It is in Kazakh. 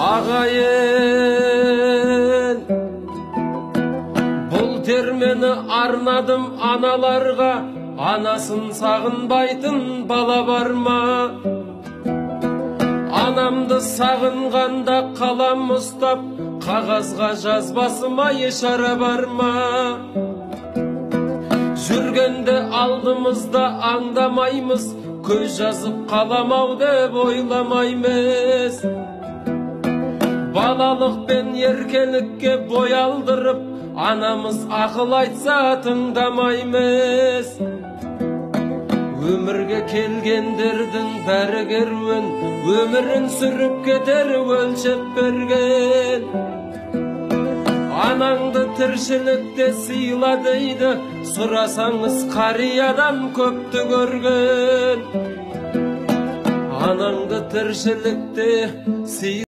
Ағайын, бұл термені арнадым аналарға, анасын сағынбайтын бала бар ма? Анамды сағынғанда қалам ұстап, қағазға жазбасыма ешара бар ма? Жүргенде алдымызда аңдамаймыз, көз жазып қалам-ау деп ойламаймыз. Балалық пен еркелікке бой алдырып, анамыз ақыл айтса тыңдамаймыз. Өмірге келгендердің бәрі керуен, өмірін сүріп кетер өлшеп берген. Анаңды тіршілікте сыйла дейді, сұрасаңыз қариядан көпті көрген. Анаңды тіршілікте сыйла.